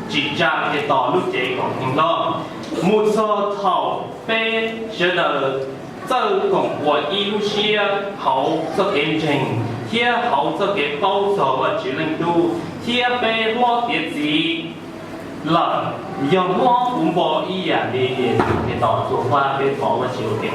tsim tsa Khetos lub cev koom heev hlob, mus txog thaum peb sawv daws txawj koom ua ib lub siab hauv txoj kev ntseeg thiab hauv txoj kev paub txog Vajtswv Leej Tub, thiab peb hlob tiav txiv lawm, yog hlob kuv npo ib yam li Yexus Khetos txuas fab, peb thov Vajtswv ua ke.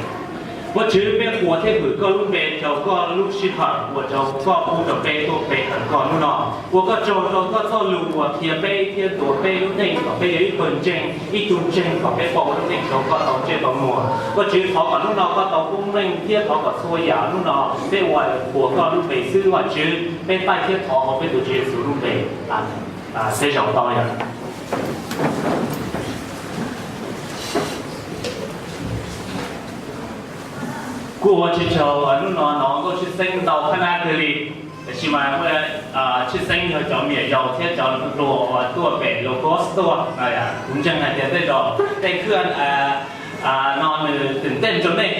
Vajtswv, peb qhuas thiab hwm koj lub npe rau koj lub sij hawm uas rau koj pub rau peb tuaj pe hawm koj hnub no, ua koj tsaug rau koj txoj lus uas qhia peb thiab ntuas peb lub neej kom peb yog ib pawg ntseeg, ib tug ntseeg kom peb pauj lub neej rau koj tau ntsej tau muag. Vajtswv, thov kom hnub no koj tau koob meej thiab thov kom txhua yam hnub no peb ua qhuas koj lub npe xwb Vajtswv. Peb taij thiab thov hauv peb tus Tswv Yexus lub npe, peb zaum tau yom. Kuj ua tsis tsaug hnub no hnov nkauj tshwj xeeb ntau qhab nab kawg li, tiam sis mas muaj tshwj xeeb yog cov me nyuam yaus thiab cov hluas uas tuaj pem Logos tuaj. Kuv ntseeg hais tias tej zaum tej khwj no nws twm tej rau nej,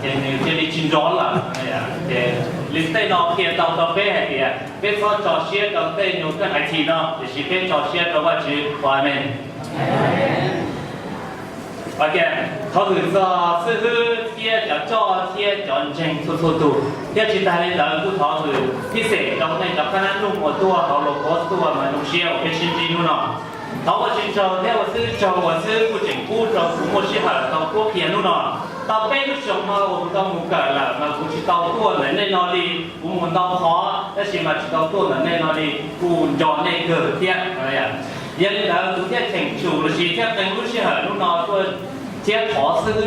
ces nws cia li tsis nrov lawm. Ces li tej no qhia tau rau peb hais tias peb txhob tso siab rau tej nyuag khwj hais thi no, tiam sis peb tso siab rau Vajtswv. Amen. Thov hwm txog xib hwb thiab cov coj thiab cov ntseeg txhua txhua tus, thiab tsis tas li ntawd kuj thov hwm phib xem rau nej cov qhab nab nug uas tuaj hauv Logos tuaj mas zoo siab uas peb sib ntsib hnub no. Thov ua tsis tsaug thiab ua xwb tsaug ua xwb kuj tseem pub rau kuv muaj sij hawm tau tuaj qhia hnub no. Tau peb lub xyoo no uas kuv tau mus kawm lawm mas kuv tsis tau tuaj ntawm nej no li. Kuv mus ntau qhov tab sis mas tsis tau tuaj ntawm nej no li, kuj nco nej kawg thiab. Yog li ntawd kuv thiaj cheem tsum los sis thiaj qee lub sij hawm hnub no tuaj thiab thov xwb.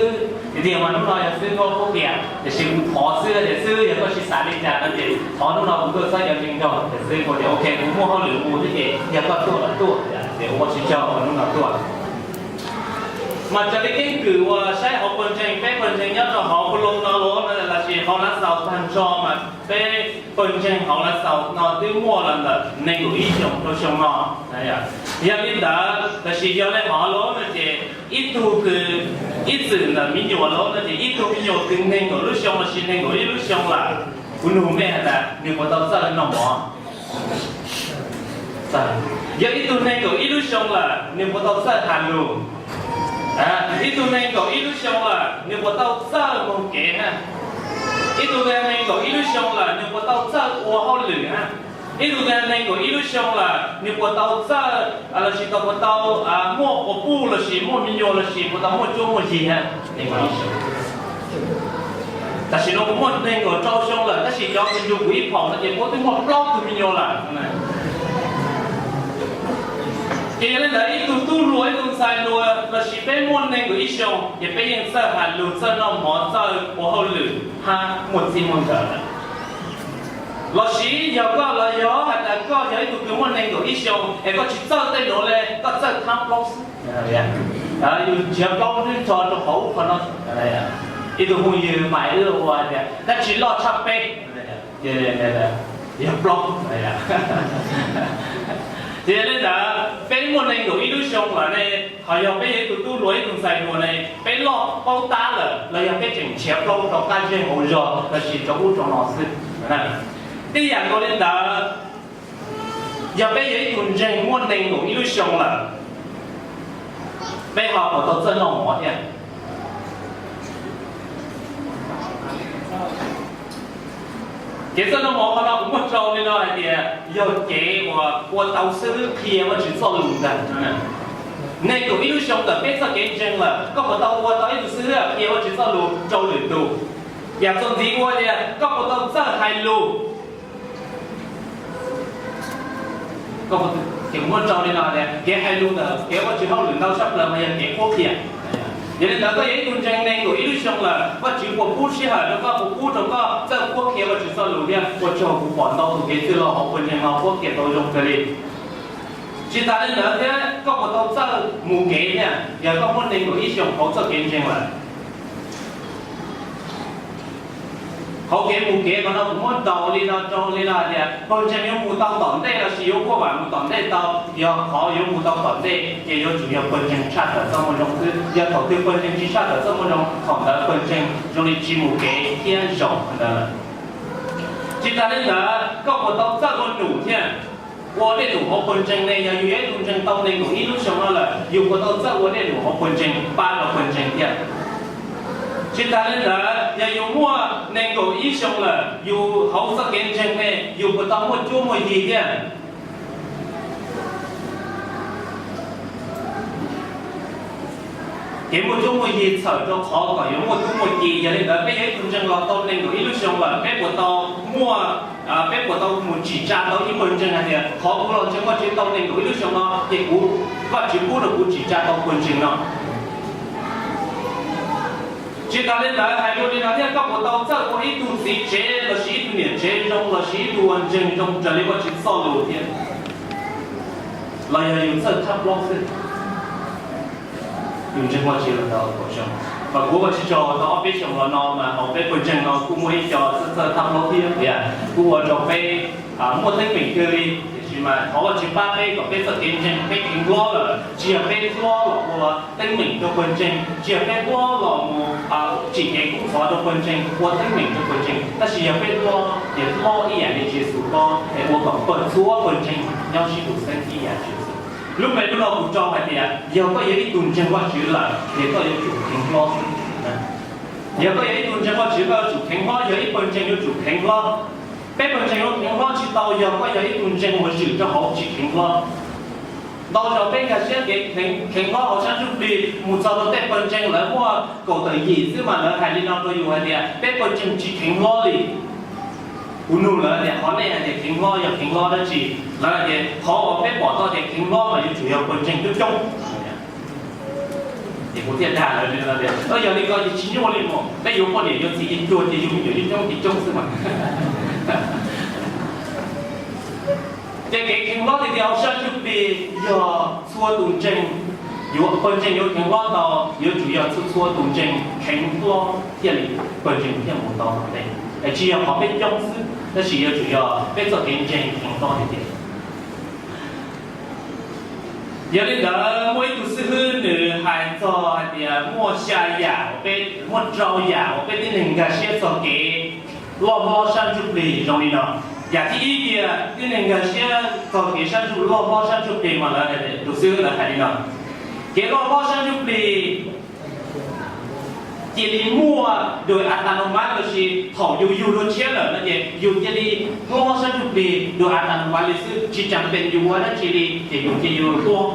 Tiag tiag mas hnub no yog xwb tuaj qhuab qhia, tiam sis kuv thov xwb tias xwb yog koj tsis xav li cas no ces thov hnub no kuv tuaj txhawb cov ntseeg nrog tias xwb kuv tias ok kuv muaj hauj lwm mus thiab ces yog koj tuaj los tuaj, ces ua tsis tsaug uas hnub no tuaj. Mas raws li keeb kwm uas saib hauv pawg ntseeg, peb pawg ntseeg nyob rau hauv Cologne no los sis hauv Lav Xaus tag nrho mas peb pawg ntseeg hauv Lav Xaus no twb muaj los ntawm nees nkaum ib xyoos rau xyoo no. Yog li ntawd tab sis yog li hov los no ces ib tug kws ib txwm ntawm me nyuam los no ces ib tug me nyuam kws nees nkaum lub xyoo los sis nees nkaum ib lub xyoo lawm, kuv nug mej has tas nws puas tau txawj noj mov? Yog ib tug nees nkaum ib lub xyoo lawm nws puas tau txawj has lus? Ib tug nees nkaum ib lub xyoo lawm nws puas tau txawj mus kev na? Ib tug nees nkaum ib lub xyoo lawm nws puas tau txawj ua hauj lwm na? Ib tug nees nkaum ib lub xyoo lawm nws puas tau txawj los sis tau puas tau muaj quas puj los sis muaj me nyuam los sis puas tau muaj cuab muaj yig na? Tam sim no kuv muaj nees nkaum rau xyoo lawm tab sis cov kws nrug kuv ib phaum no ces puab twb muaj plaub tug me nyuam lawm. Ces yog li ntawd ib tug tub hluas ib tug ntxhais hluas los sis peb muaj nees nkaum ib xyoo ces peb yeej txawj has lus, txawj noj mov, txawj ua hauj lwm hab muaj txij muaj nkawm lawm. Los sis yog koj los yog has tas koj yog ib tug kws muaj nees nkaum ib xyoo es koj tsis txawj tej nuav le, koj txawj thab plaub xwb, yus nrhiav plaub nrog rau hauv ub qhov no, ib tug phooj ywg mas wb ua tias dab tsi loj tshaj peb? Yog plaub. Ces yog li ntawd peb muaj nees nkaum ib lub xyoo lawm ne, ho yog peb yog ib tug tub hluas ib tug ntxhais hluas ne, peb loj paub tab lawm los yog peb tseem nrhiav plaub rau qab zej hauv zog los sis rau ub rau no xwb? Tib yam nkaus li ntawd, yog peb yog ib tug ntseeg muaj nees nkaum ib lub xyoo lawm, peb ho puas tau txawj noj mov thiab? Kev txawj noj mov qhov no kuv muab rau li no hais tias yog kev uas ua tau xib hwb qhia Vajtswv txoj lus ntag. Nees nkaum ib lub xyoo ntawm peb txoj kev ntseeg lawm, koj puas tau ua tau ib tug xib hwb qhia Vajtswv txoj lus rau lwm tus? Yam txuas ntxiv ua tias koj puas tau txawj hais lus? Ces kuv muab rau li no tias kev hais lus ntawm kev ua Vajtswv hauj lwm ntau tshaj plaws mas yog kev qhuab qhia. Yog li ntawd koj yog ib tug ntseeg nees nkaum ib lub xyoo lawm, Vajtswv puas pub sij hawm rau koj, puas pub rau koj txawj qhuab qhia Vajtswv txoj lus thiab? Ua tsaug, kuv pom ntau tus kev txwj laug hauv pawg ntseeg no qhuab qhia tau zoo kawg li. Tsis tas li ntawd thiab, koj puas tau txawj mus kev thiab yog koj muaj nees nkaum ib xyoos hauv txoj kev ntseeg lawm? Hauv kev mus kev qhov no kuv muab ntaus li no rau li no hais tias pawg ntseeg yuav mus tau tom ntej los sis yuav kuaj vam mus tom ntej tau, yog qhov yuav mus tau tom ntej ces yuav tsum yog pawg ntseeg tshaj tawm txoj moo zoo xwb. Yog thaum twg pawg ntseeg tsis tshaj tawm txoj moo zoo, thaum ntawd pawg ntseeg zoo li tsis mus kev thiab zaum ntawd lawm. Tsis tas li ntawd, koj puas tau txawj ua num thiab? Ua dej num hauv pawg ntseeg ne, yog yus yog ib tug ntseeg tau nees nkaum ib lub xyoo no lawm, yus puas tau txawj ua dej num hauv pawg ntseeg pab rau pawg ntseeg thiab? Tsis tas li ntawd, yog yus muaj nees nkaum ib xyoo lawm, yus hauv txoj kev ntseeg ne, yus puas tau muaj cuab muaj yig thiab? Kev muaj cuab muaj yig txhawm rau qhov kom yuav muaj cuab muaj yig. Yog li ntawd, peb yog ib tug ntseeg los tau nees nkaum ib lub xyoo lawm, peb puas tau muaj, peb puas tau mus tsim tsa tau ib pawg ntseeg hais tias qhov kuv los ntseeg Vajtswv tau nees nkaum ib lub xyoo no ces kuv, Vajtswv pub rau kuv tsim tsa tau pawg ntseeg no? Tsis tas li ntawd, hais dua li no thiab, koj puas tau txawj ua ib tug txiv tsev lossis ib tug niam tsev zoo lossis ib tug uas ntseeg zoo raws li Vajtswv txoj lus thiab? Los yog yus txawj thab plaub xwb? Yus ntseeg Vajtswv los tau kaum xyoo, mas kuv ua tsis tsaug tau ob peb xyoos los no mas hauv peb pawg ntseeg no kuj muaj ib co txawj txawj thab plaub thiab, kuj ua rau peb muaj teeb meem kawg li. Tiam sis mas thov Vajtswv pab peb kom peb txoj kev ntseeg peb kheev hlob lawm, tsis yog peb hlob los ua teeb meem rau pawg ntseeg, tsis yog peb hlob los mus tsim kev kub ntxhov rau pawg ntseeg, ua teeb meem rau pawg ntseeg, tab sis yog peb hlob ces hlob ib yam li Tswv Yexus hlob es ua kom pawg, txhua pawg ntseeg nyob sib tus xeeb ib yam Tswv Yexus. Lub npe lub no kuv tso hais tias yog koj yog ib tug ntseeg Vajtswv lawm ces koj yuav tsum kheev hlob. Yog koj yog ib tug ntseeg Vajtswv koj yuav tsum kheev hlob, yog ib pawg ntseeg yuav tsum kheev hlob. Peb pawg ntseeg yuav kheev hlob tsis tau yog koj yog ib tug ntseeg uas zwm rau hauv tsis kheev hlob. Ntau zaus peb nkag siab kev kheev hlob hauv sab ntsuj plig mus txog rau tej pawg ntseeg lawv muaj kaum tawm yim xwb mas lawv hais li no rau yus hais tias peb pawg ntseeg tsis kheev hlob li. Kuv nug lawv tias qhov nej hais tias kheev hlob yog kheev hlob dab tsi? Lawv hais tias qhov uas peb pom tau tias kheev hlob mas yuav tsum yog pawg ntseeg coob coob. Ces kuv thiaj dag lawv li no tias yog li ko ces tsis nyuaj li mas, peb yuav poj niam yuav txiv ces cuag ces yus me nyuam coob coob ces coob xwb mas. Ces kev kheev hlob tiag tiag hauv sab ntsuj plig yog txhua tus ntseeg, yuav pawg ntseeg yuav kheev hlob tau yuav tsum yog txhua txhua tus ntseeg kheev hlob thiaj li pawg ntseeg thiaj mus tau ntej. Es tsis yog qhov peb coob xwb tab sis yuav tsum yog peb txoj kev ntseeg kheev hlob tiag tiag. Yog li ntawd muaj ib tug xib hwb nws hais txog hais tias muaj xya yam, muaj rau yam uas peb tib neeg nkag siab txog kev loj hlob sab ntsuj plig zoo li no. Yam thib ib tias tib neeg nkag siab txog kev sab ntsuj, loj hlob sab ntsuj plig mas lawv, tus xib hwb lawv hais li no: kev loj hlob sab ntsuj plig cia li muaj dua a ta no mas, lossis thaum yus yug dua tshiab lawm no ces yus cia li hlob sab ntsuj plig dua a ta no mas li xwb, tsis tseem pem yus ua dab tsi li ces yus cia li hlob.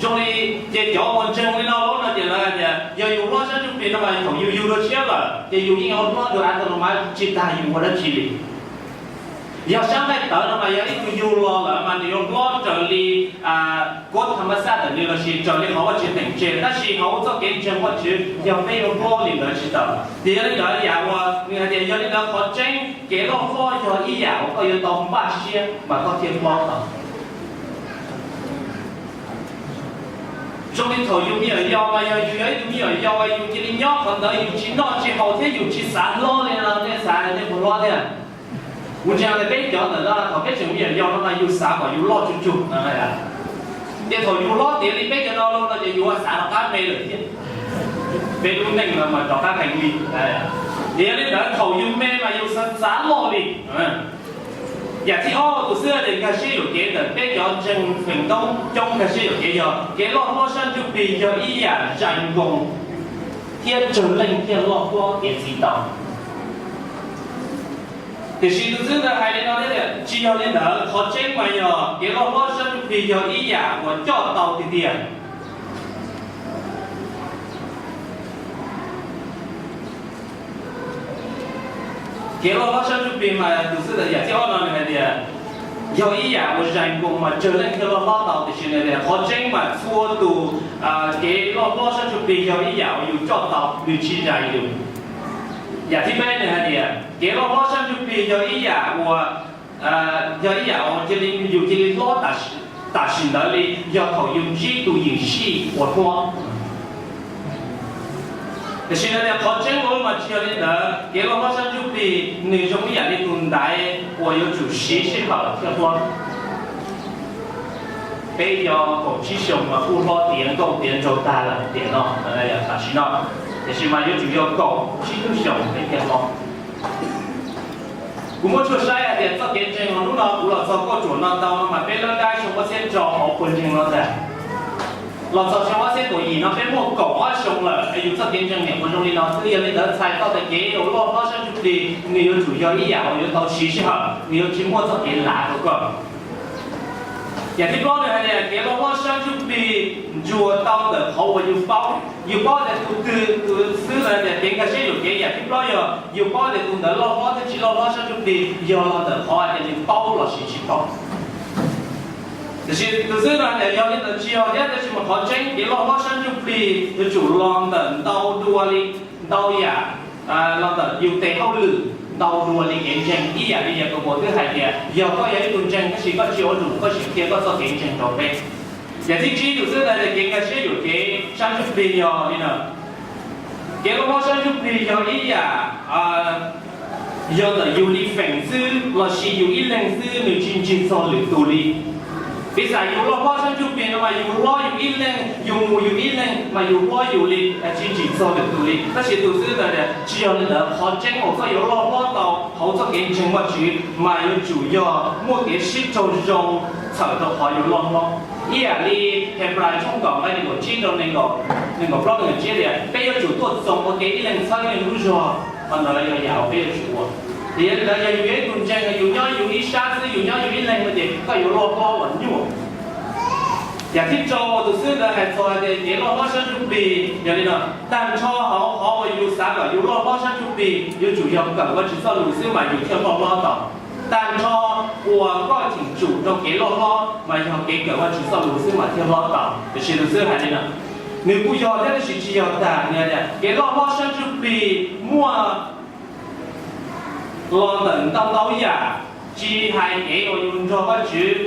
Zoo li ces cov uas ntseeg li no lawm no ces lawv tias yog yus hlob sab ntsuj plig no mas thaum yus yug dua tshiab lawm ces yus yeej hlob dua a ta no mas tsis tas yus ua dab tsi li. Yog sab nqaij tawv no mas yog ib tug yug los lawm mas nws yuav hlob raws li kod tha ma xaj ntawm nws lossis raws li qhov Vajtswv teem tseg, tab sis hauv txoj kev ntseeg Vajtswv yog peb yuav hlob li ntawd tsis tau. Ces yog li ntawd yam uas nws hais tias yog li ntawd qhov tseeb kev loj hlob yog ib yam uas koj yuav tau npaj siab mas koj thiaj hlob tau. Zoo li thaum yus me nyuam yaus mas yog yus yog ib tug me nyuam yaus yus cia li nyob qhov ntawd yus tsis noj tsis haus thiab yus tsis xav hlob li no, nej xav nej puas hlob thiab? Kuv ntseeg tias peb cov ntawm no thaum peb tseem me nyuam yaus no mas yus xav kom yus loj tsuj tsug no. Ces thaum yus hlob tiav li peb cov no no ces yus xav rov qab me lawm thiab. Peb lub neej no mas rov qab qees li. Ces yog li ntawd thaum yus me mas yus xav xav loj li. Yam thib ob tus xib hwb tias nkag siab yuam kev ntawm peb cov ntseeg feem coob nkag siab yuam kev yog kev loj hlob sab ntsuj plig yog ib yam zais nkoos thiab tsawg leej thiaj loj hlob kev txi tau. Tiam sis tus xib hwb ntawd hais li no thiab tias tsis yog li ntawd, qhov tseeb mas yog kev loj hlob sab ntsuj plig yog ib yam uas coj tau tiag tiag. Kev loj hlob sab ntsuj plig mas tus xib hwb yam thib ob no nws hais tias yog ib yam uas zais nkoos mas tsawg leej thiaj loj hlob tau, tiam sis nws tias qhov tseeb mas txhua tus kev loj hlob sab ntsuj plig yog ib yam uas yus coj tau, nws tsis zais yus. Yam thib peb nws hais tias kev loj hlob sab ntsuj plig yog ib yam uas, yog ib yam uas cia li yus cia li hlob tam sim ntawd li yog thaum yus ntsib tus yawm sij uas hlob. Tiam sis nws tias qhov tseeb mas tsis yog li ntawd, kev loj hlob sab ntsuj plig nws zoo ib yam li tus ntaiv uas yuav tsum siv sij hawm thiaj hlob. Peb yog kaum tsib xyoos mas kuj hlob tiav nkauj tiav nraug tag lawm tiam no, tam sim no, tiam sis mas yuav tsum yog kaum tsib lub xyoos peb thiaj hlob. Kuv muab tshuaj saib hais tias txoj kev ntseeg hauv hnub no kuv los txog kauj ruam no tau no mas peb lab dab xyoo ob txhiab rau hauv puag ntseeg no ntag. Los txog xyoo ob txhiab kaum yim no peb muaj kaum ob xyoo lawm es yus txoj kev ntseeg niam ua zoo li no xwb. Yog li ntawd txhais tau tias kev uas loj hlob sab ntsuj plig nws yuav tsum yog ib yam uas yuav tau siv sij hawm, nws yuav tsis muaj txoj kev lav rau koj. Yam thib plaub nws hais tias kev loj hlob sab ntsuj plig ntsuas tau ntawm qhov uas yus paub. Yus paub tias tus twg tus xwb na tias kev nkag siab yuam kev. Yam thib plaub yog yus paub tias tus ntawd loj hlob thiab tsis loj hlob sab ntsuj plig yog los ntawm qhov tias nws paub los sis tsis paub. Tiam sis tus xwb no tias yog li ntawd tsis yog thiab, tab sis mas qhov tseeb kev loj hlob sab ntsuj plig yuav tsum los ntawm ntau dua li, ntau yam, los ntawm yus tes hauj lwm ntau dua li kev ntseeg. Ib yam li Yakaunpaus twb hais tias yog koj yog ib tug ntseeg tab sis koj tsis ua lus koj tsis qhia koj txoj kev ntseeg rau peb. Yam thib tsib tus xwb ntawd tias kev nkag siab yuam kev sab ntsuj plig yog li no. Kev loj hlob sab ntsuj plig yog ib yam, yog ntawm yus li feem xwb los sis yus ib leeg xwb, nws tsis ntsig txog lwm tus li. Piv xam yus loj hlob sab ntsuj plig no mas yus hlob yus ib leeg, yus mus yus ib leeg mas yus hlob yus li, tsis ntsig txog lwm tus li. Tab sis tus xwb ntawd tias tsis yog li ntawd, qhov tseeb uas koj yuav loj hlob tau hauv txoj kev ntseeg Vajtswv mas yuav tsum yog muaj kev sib raug zoo txhawm rau qhov yuav loj hlob. Ib yam li Henplais tshooj kaum nqe nees nkaum tsib rau nees nkaum plaub nees nkaum tsib tias peb yuav tsum tuaj txoos ua ke ib leeg txhawb ib leeg lub zog. Qhov ntawd yog yam uas peb yuav tsum ua. Ces yog li ntawd yog yus yog ib tug ntseeg, yus nyob yus ib sab xwb, yus nyob yus ib leeg no ces koj yuav loj hlob los nyuaj. Yam thib rau uas tus xwb ntawd hais txog hais tias kev loj hlob sab ntsuj plig yog li no, tag nrho hauv qhov uas yus xav kom yus loj hlob sab ntsuj plig yuav tsum yog kawm Vajtswv txoj lus xwb mas yus thiaj loj hlob tau. Tag nrho uas koj cheem tsum rau kev loj hlob mas yog kev kawm Vajtswv txoj lus xwb mas thiaj hlob tau. Tiam sis tus xwb hais li no, nws kuj yog thiab tab sis tsis yog tag. Nws hais tias kev loj hlob sab ntsuj plig muaj los ntawm ntau ntau yam, tsis hais kev uas yus nrog Vajtswv,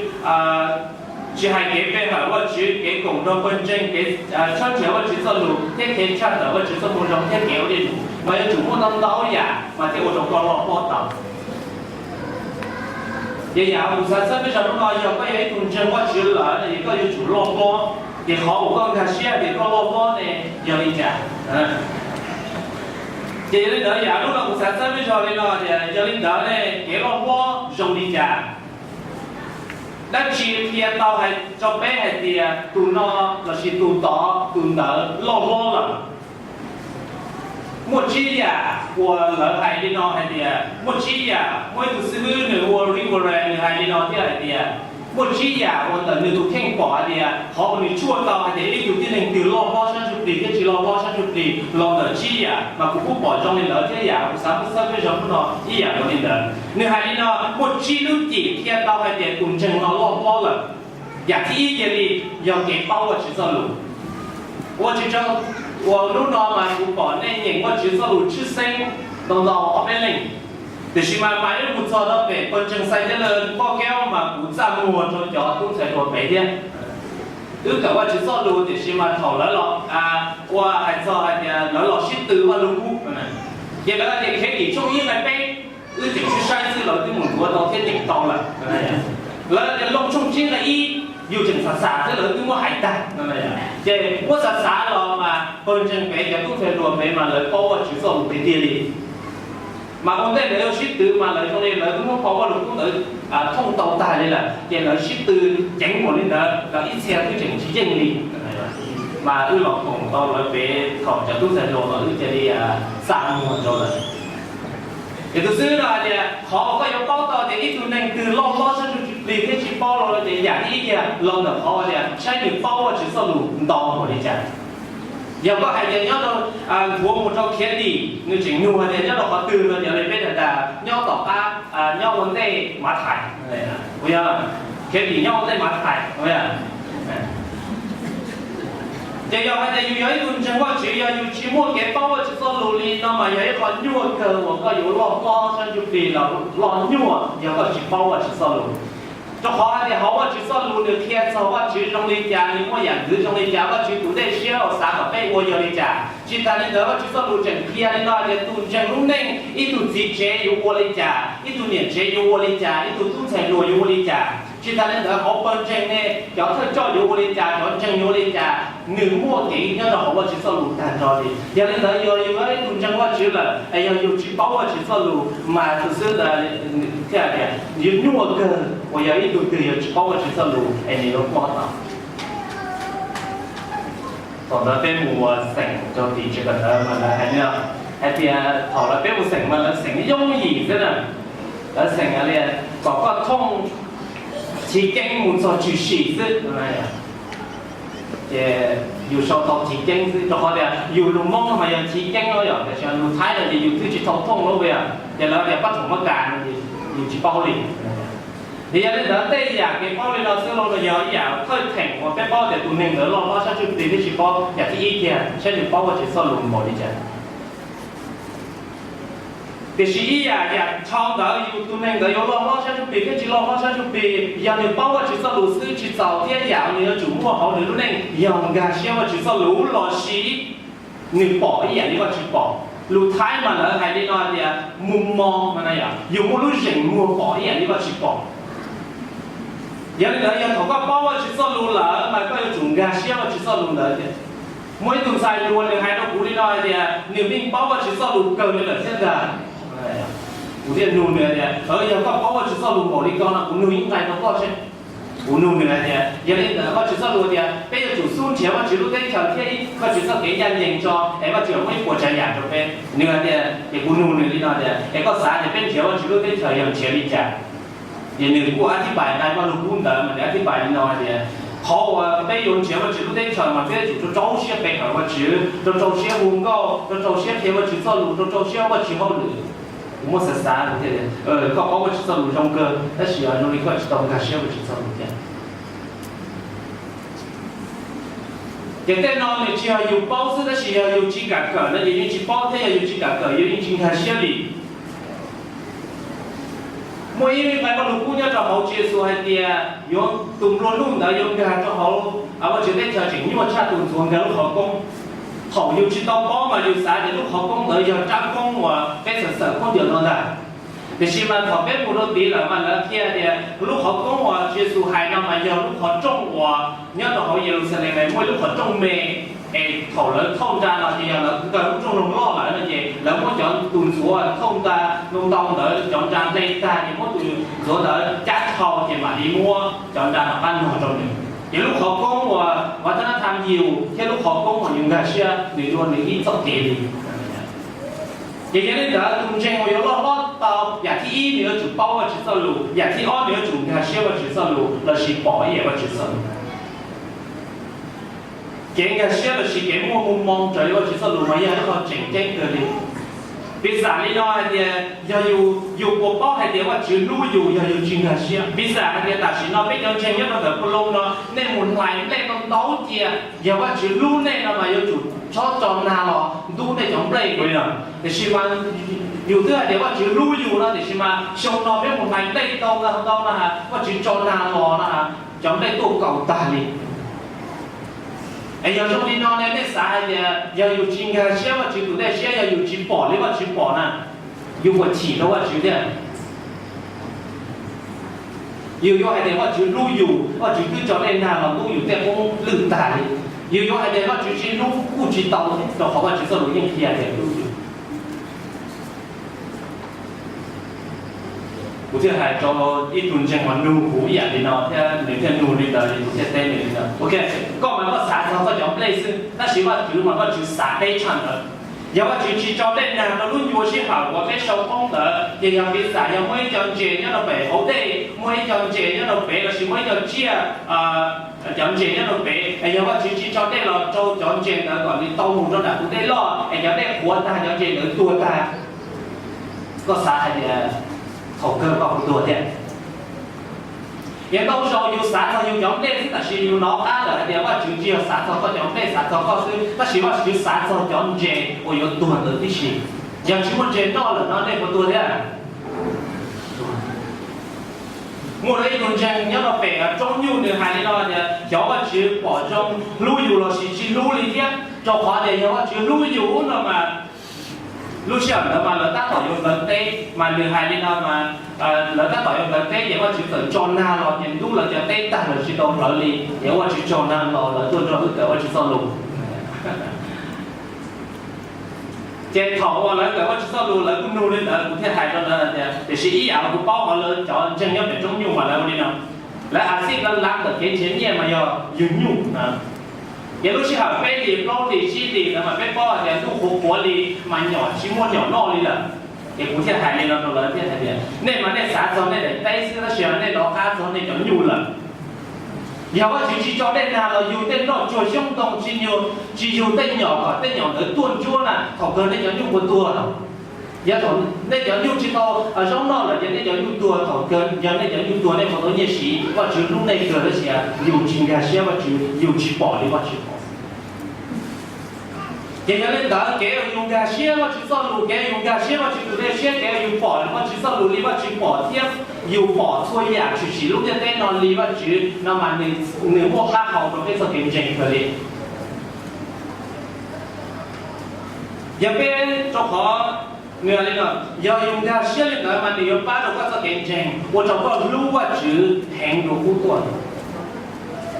tsis hais kev pe hawm Vajtswv, kev koom nrog pawg ntseeg, kev tshawb nrhiav Vajtswv txoj lus thiab kev tshaj tawm Vajtswv txoj moo zoo thiab kev ua dej num, mas yuav tsum muaj ntau ntau yam mas thiaj ua rau koj loj hlob tau. Ces yam kuv xav txhawb peb zog hnub no, yog koj yog ib tug ntseeg Vajtswv lawm no ces koj yuav tsum loj hlob. Ces qhov uas koj nkag siab tias koj loj hlob ne yog li cas? Ces yog li ntawd yam hnub no kuv xav txhawb peb zog li no tias yog li ntawd ne kev loj hlob zoo li cas? Dab tsi qhia tau hais rau peb hais tias tus no lossis tus tod tus ntawd loj hlob lawm? Muaj tsib yam uas lawv hais li no hais tias, muaj tsib yam, muaj ib tug xib hwb nws hu ua Rick Warren nws hais li no thiab hais tias, muaj tsib yam uas ntawm nws tus kheej pom hais tias qhov uas nws tshuaj tau hais tias ib tug tib neeg twg loj hlob sab ntsuj plig thiab tsis loj hlob sab ntsuj plig los ntawm tsib yam, mas kuv kuj pom zoo li ntawd thiab yam kuv xav muab txhawb peb zog hnub no ib yam nkaus li ntawd. Nws hais li no, muaj tsib lub cim qhia tau hais tias tus ntseeg no loj hlob lawm. Yam thib ib cia li yog kev paub Vajtswv txoj lus. Ua tsis tau, uas hnub no mas kuv pom nej nyeem Vajtswv txoj lus tshwj xeeb ntau ntau ob peb leej, tiam sis mas mas ib mus txog rau pem pawg ntseeg Xais Thiab Lawv poj keub mas kuv txaj muag rau cov tub ntxhais hluas pem thiab. Wb kawm Vajtswv txoj lus tiam sis mas thaum lawv los ua hais txog hais tias lawv los sib tw Vaj Lug Kub, ces lawv hais tias Khiav Dim tshooj ib nqe peb, wb tseem sib saib xwb lawv twb mus ntxuav tau thiab nyeem tau lawm. Lawv tias Looj tshooj tsib nqe ib, yus tseem xav xav xwb lawv twb muab hais tag. Ces muab xav xav los mas pawg ntseeg pem cov tub ntxhais hluas pem mas lawv paub Vajtswv txoj lus tiag tiag li. Mas ua ntej lawv yuav sib tw mas lawv zoo li lawv twb muab phau Vaj Lug Kub ntawd thooj tau tag li lawm, ces lawv sib tw ceev npaum li ntawd los ib txhia twb tseem tsis yeej li. Mas wb los koom tau lawv pem thaum cov tub ntxhais hluas mas wb cia li xa muag rau lawv. Ces tus xib hwb no hais tias qhov uas koj yuav paub tau tias ib tug neeg twg loj hlob sab ntsuj plig thiab tsis paub los no ces yam thib ib kiag los ntawm qhov tias saib nws paub Vajtswv txoj lus ntau npaum li cas. Yog koj hais tias nyob rau, nthuav mus rau Khiav Dim nws tseem nug hais tias nyob rau qhov twg no ces peb dag dag nyob tom qab, nyob ua ntej Mathais. Khiav Dim nyob ua ntej Mathais. Ces yog hais tias yus yog ib tug ntseeg Vajtswv, yog yus tsis muaj kev paub Vajtswv txoj lus li no mas yog ib qho nyuaj kawg uas koj yuav loj hlob sab ntsuj plig los loj nyuaj yog koj tsis paub Vajtswv txoj lus. Rau qhov hais tias hauv Vajtswv txoj lus nws qhia txog Vajtswv zoo li cas, nws muaj yam ntxwv zoo li cas, Vajtswv tus dej siab uas xav kom peb ua yog li cas. Tsis tas li ntawd, Vajtswv txoj lus tseem qhia li no tias tus ntseeg lub neej, ib tug txiv tsev yuav ua li cas, ib tug niam tsev yuav ua li cas, ib tug tub ntxhais hluas yuav ua li cas. Tsis tas li ntawd, hauv pawg ntseeg ne, cov thawj coj yuav ua li cas, cov ntseeg yuav ua li cas, nws muaj kev nyob rau hauv Vajtswv txoj lus tag nrho li. Yog li ntawd, yog yus yog ib tug ntseeg Vajtswv lawm es yog yus tsis paub Vajtswv txoj lus mas tus xwb ntawd thiaj tias yuav nyuaj kawg uas yog ib tug twg yog tsis paub Vajtswv txoj lus es nws yuav quaj tau. Thaum ntawd peb mus ua xeem rau tim tsev kawm ntawv mas lawv hais no, hais tias thaum lawv peb mus xeem mas lawv xeem yooj yim xwb na. Lawv xeem li kom koj thooj chiv keeb mus txog tshwm sim xwb. Ces yus sau tau chiv keeb xwb, rau qhov tias yus lus Hmoob no mas yog chiv keeb no yom, tiam sis lus Thaib no ces yus twb tsis tau thooj lawm yom, ces lawv tias pab thoom mab kas no ces yus tsis paub li. Ces yog li ntawd tej yam kev paub li no xwb los yog ib yam thawj theem uas peb paub tias tus neeg ntawd loj hlob sab ntsuj plig thiab tsis paub. Yam thib ib tiag, saib nws paub Vajtswv txoj lus npaum li cas. Tiam sis ib yam yam dhau ntawd yus tus neeg ntawd yuav loj hlob sab ntsuj plig thiab tsis loj hlob sab ntsuj plig, yog nws paub Vajtswv txoj lus xwb tsis txaus thiab yam nws yuav tsum muaj hauv nws lub neej yog nkag siab Vajtswv txoj lus los sis nws pom ib yam li Vajtswv pom. Lus Thaib mas lawv hais li no tias mus mos mas na yom, yus muaj lub zeem muag pom ib yam li Vajtswv pom. Yog li ntawd yog thaum koj paub Vajtswv txoj lus lawm mas koj yuav tsum nkag siab Vajtswv txoj lus ntawd tias. Muaj ib tug ntxhais hluas nws hais rau kuv li no hais tias nws yeej paub Vajtswv txoj lus kawg li lawm thiab ntag. Kuv thiaj nug nws tias, yog koj paub Vajtswv txoj lus npaum li ko no kuv nug ib nqai rau koj seb. Kuv nug nws hais tias yog li ntawd Vajtswv txoj lus tias peb yuav tsum xub nrhiav Vajtswv lub teb chaws thiab Vajtswv txoj kev ncaj ncees tso es Vajtswv muab ib puas tsav yam rau peb. Nws hais tias, ces kuv nug nws li no tias es koj xav tias peb nrhiav Vajtswv lub teb chaws yog nrhiav li cas? Ces nws kuj ab thib pais nqai Vajluskub ntawd mas nws ab thib pais li no hais tias qhov uas peb yuav nrhiav Vajtswv lub teb chaws mas peb yuav tsum rau rau siab pe hawm Vajtswv, rau rau siab hu nkauj, rau rau siab qhia Vajtswv txoj lus, rau rau siab ua Vajtswv hauj lwm. Kuv muab xav xav tias koj paub Vajtswv txoj lus zoo kawg tab sis zoo li koj tsis tau nkag siab Vajtswv txoj lus thiab. Ces tej no nws tsis yog yus paub xwb tab sis yog yus tsis kam kawm no ces yeej tsis paub thiab yog yus tsis kam kawm yus yeej tsis nkag siab li. Muaj ib nqai Vajluskub nyob rau hauv Tswv Yexus hais tias yuav tus nplua nuj ntawd yuav nkag rau hauv Vajtswv teb chaws tseem nyuaj tshaj tus ntxuav nkag lub qhov koob. Thaum yus tsis tau paub mas yus xav tias lub qhov koob ntawd yog rab koob uas peb xav xawm khaub ncaws no ntag. Tiam sis mas thaum peb mus rau tid lawm mas lawv qhia tias lub qhov koob uas Tswv Yexus hais no mas yog lub qhov rooj uas nyob rau hauv Yeluxalees muaj ib lub qhov rooj me, es thaum lawv thauj nra no ces yog lawv nkawg lub rooj loj lawm no ces lawv muab cov tus ntxuav thauj nra ntau ntawd cov nra hle tag ces muab tus ntxuav ntawd cab dhau ces mam li muab cov nra no pab nog rau nws. Ces lub qhov koob uas ua thab nab tham yus thiab lub qhov koob uas yus nkag siab nws dua nws ib txoj kev li. Ces yog li ntawd tus ntseeg uas yuav loj hlob tau yam thib ib nws yuav tsum paub Vajtswv txoj lus, yam thib ob nws yuav tsum nkag siab Vajtswv txoj lus lossis pom ib yam Vajtswv txoj lus. Kev nkag siab lossis kev muaj muaj moo raws li Vajtswv txoj lus mas yog ib qho tseem ceeb kawg li. Piv xam li no hais tias yog yus, yus puas paub hais tias Vajtswv hlub yus yog yus tsis nkag siab? Piv xam hais tias tam sim no peb cov ntseeg nyob rau ntawm pus loo no nej mus hlais nplej ntau ntau cia, yog Vajtswv hlub nej no mas yuav tsum txhob tso nag los ntub nej cov nplej li no. Tiam sis mas yus twb hais tias Vajtswv hlub yus no tiam sis mas xyoo no peb mus hlais nplej ntau ntau no, Vajtswv tso nag los no, cov nplej tuaj kaus tag li. Es yog zoo li no ne nej xav hais tias yog yus tsis nkag siab Vajtswv tus dej siab, yog yus tsis pom li Vajtswv pom na, yus puas chim rau Vajtswv thiab? Yus yuav hais tias Vajtswv hlub yus, Vajtswv twb tso dej nag los ntub yus tej qoob lwj tag li. Yus yuav hais tias Vajtswv tsis hlub kuj tsis tau, rau qhov Vajtswv txoj lus yeej qhia tias hlub yus. Kuv thiaj hais rau ib tug ntseeg uas nug kuv ib yam li no thiab nws thiaj nug li ntawd, kuv thiaj teb nws li ntawd, ok, koj mas koj xav txog koj cov nplej xwb, tab sis Vajtswv mas Vajtswv xav deb tshaj ntawd. Yog Vajtswv tsis tso dej nag rau lub ncua sij hawm uas peb sau qoob ntawd ces yog piv xam yog muaj ib co ntses nyob rau pem hauv dej, muaj ib co ntses nyob rau pem lossis muaj ib co tsiaj, cov ntses nyob rau pem, yog Vajtswv tsis tso dej los rau cov ntses ntawd kom nws tau mus rau nram tus dej loj es cov dej qhuav tag cov ntses ntawd tuag tag, koj xav hais tias thaum kawg koj puas tuag thiab? Yog ntau zaus yus xav txog yus cov nplej xwb tab sis yus hnov qab lawm hais tias Vajtswv tsis yog xav txog koj cov nplej, xav txog koj xwb, tab sis Vajtswv xav txog cov ntses uas yuav tuag ntawd tib si. Yog tsis muaj ntses noj lawm no nej puas tuag thiab? Muaj ib tug ntseeg nyob rau pem roob nyuj nws hais li no tias xyov Vajtswv pom zoo hlub yus lossis tsis hlub li thiab. Rau qhov tias yog Vajtswv hlub yus no mas, lub sij hawm ntawd mas lawv tab tom yuav nplawv teb, mas nws hais li no mas, lawv tab tom yuav nplawv teb ces Vajtswv txawm tso nag los ces ntub lawv cov teb tag lawm tsis tau nplawv li, ces Vajtswv tso nag los lawv tuaj nrog wb kawm Vajtswv txoj lus. Ces thaum uas lawv kawm Vajtswv txoj lus lawv kuj nug li ntawd, kuv thiaj hais rau lawv tias, tiam sis ib yam kuv paub hauv lawv cov ntseeg nyob pem Roob Nyuj mas lawv ua li no, lawv a xij lawv lav ntawm kev nrhiav nyiaj mas yog yug nyuj. Ces lub sij hawm peb hlis plaub hlis tsib hlis ntawd mas peb paub hais tias ntuj qhuav qhuav li mas nyom tsis muaj nyom noj li lawm. Ces kuv thiaj hais li no rau lawv thiab hais tias nej mas nej xav txog nej daim teb xwb tab sis nej lov qab txog nej cov nyuj lawm. Yog Vajtswv tsis tso tej nag los yug tej nroj tsuag xyoob ntoo tsis yug, tsis yug tej nyom kom tej nyom ntawd tuaj ntsuab na, thaum kawg nej cov nyuj puas tuag los? Yog thaum nej cov nyuj tsis tau zaub noj lawm ces nej cov nyuj tuag, thaum kawg yog nej cov nyuj tuag nej puas tau nyiaj siv? Vajtswv hlub nej kawg tab sis yus tsis nkag siab Vajtswv, yus tsis pom li Vajtswv pom. Ces yog li ntawd kev uas yus nkag siab Vajtswv txoj lus, kev yus nkag siab Vajtswv tus dej siab, kev yus pom Vajtswv txoj lus li Vajtswv pom thiab yus pom txhua yam tshwm sim lub ntiaj teb no li Vajtswv no mas nws muaj qab hau rau peb txoj kev ntseeg kawg li. Yog peb, rau qhov nws li no, yog yus nkag siab li ntawd mas nws yuav pab rau koj txoj kev ntseeg, ua rau koj hlub Vajtswv heev dua qub tuaj.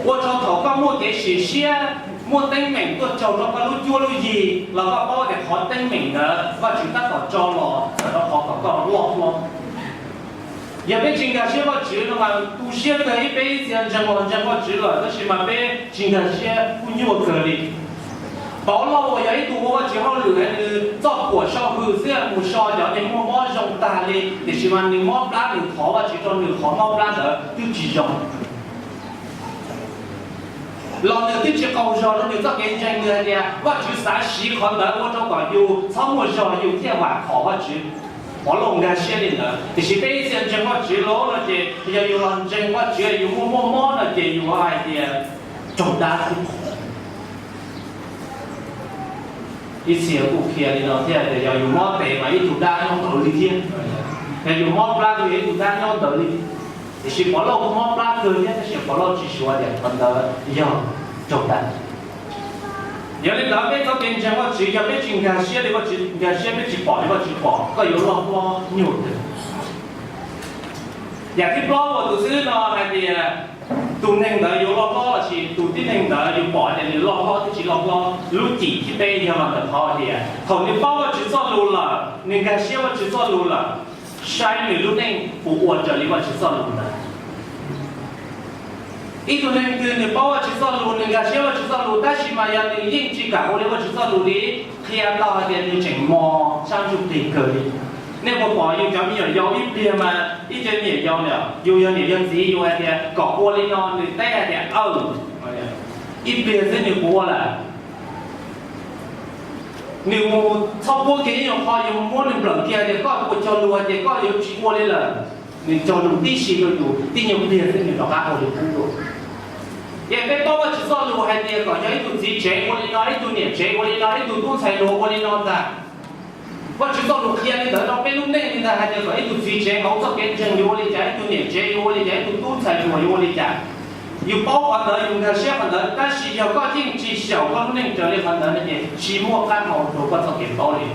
Ua rau thaum koj muaj kev sim siab, muaj teeb meem tuaj raug rau koj lub cuab lub yig los koj paub tias qhov teeb meem ntawd Vajtswv tab tom tso los rau qhov kom koj loj hlob. Yog peb tsis nkag siab Vajtswv no mas tu siab kawg, ib peb ib txhia ntseeg los ntseeg Vajtswv lawm tab sis mas peb tsis nkag siab kuj nyuaj kawg li. Pov Lauj uas yog ib tug ua Vajtswv hauj lwm, nws txoj phuam so hws xwb mus so cov neeg muaj mob zoo tag li, tiam sis mas nws mob plab nws thov Vajtswv rau nws qhov mob plab ntawd twb tsis zoo. Los nws twb tsis qaug zog rau nws txoj kev ntseeg, nws hais tias Vajtswv xav siv qhov ntawd ua rau kom yus txhob muaj zog yus thiaj vam khom Vajtswv. Pov Lauj nkag siab li ntawd, tiam sis peb ib txhia ntseeg Vajtswv los no ces yog yus los ntseeg Vajtswv yus muaj muaj mob no ces yus hais tias raug dab thiab. Ib txhia kuj qhia li no thiab tias yog yus mob tes mas ib tug dab nyob ntawd li thiab, yog yus mob plab kuj yog ib tug dab nyob ntawd li. Tiam sis Pov Lauj kuj mob plab kawg thiab tab sis Pov Lauj tsis suav tias qhov ntawd yog raug dab. Yog li ntawd peb txoj kev ntseeg Vajtswv yog peb tsis nkag siab li Vajtswv nkag siab, peb tsis pom li Vajtswv pom, koj yuav loj hlob nyuaj kawg. Yam thib plaub uas tus xib hwb no hais tias tus neeg ntawd yuav loj hlob lossis tus tib neeg ntawd yus pom tias nws loj hlob thiab tsis loj hlob, lub cim thib peb yog los ntawm qhov tias thaum nws paub Vajtswv txoj lus lawm, nws nkag siab Vajtswv txoj lus lawm, saib nws lub neej puas ua raws li Vajtswv txoj lus ntawd. Ib tug neeg twg nws paub Vajtswv txoj lus, nws nkag siab Vajtswv txoj lus tab sis mas yog nws yeej tsis kam ua li Vajtswv txoj lus li, qhia tau hais tias nws tseem mos sab ntsuj plig kawg li. Nej puas pom yus cov me nyuam yaus ib pliag mas ib cov me nyuam yaus na, yus yog niam yog txiv yus hais tias kom ua li no nws teb hais tias aw, ib pliag xwb nws puas ua lawm. Nws mus txhob puab kiag ib nyuag qho yus muab nws nplawm kiag tias koj puas cog lus hais tias koj yuav tsis ua li lawm. Nws cog lus tib si rau yus, tib nyuag pliag xwb nws rov qab ua li qub dua. Ces peb paub Vajtswv txoj lus hais tias kom yog ib tug txiv tsev ua li no, ib tug niam tsev ua li no, ib tug tub ntxhais hluas ua li no ntag. Vajtswv txoj lus qhia li ntawd rau peb lub neej li ntawd hais tias kom ib tug txiv tsev hauv txoj kev ntseeg yuav ua li cas, ib tug niam tsev yuav ua li cas, ib tug tub ntxhais hluas yuav ua li cas. Yus paub qhov ntawd yus nkag siab qhov ntawd tab sis yog koj yeej tsis xyaum koj lub neej raws li qhov ntawd no ces tsis muaj qab hau rau koj txoj kev paub li.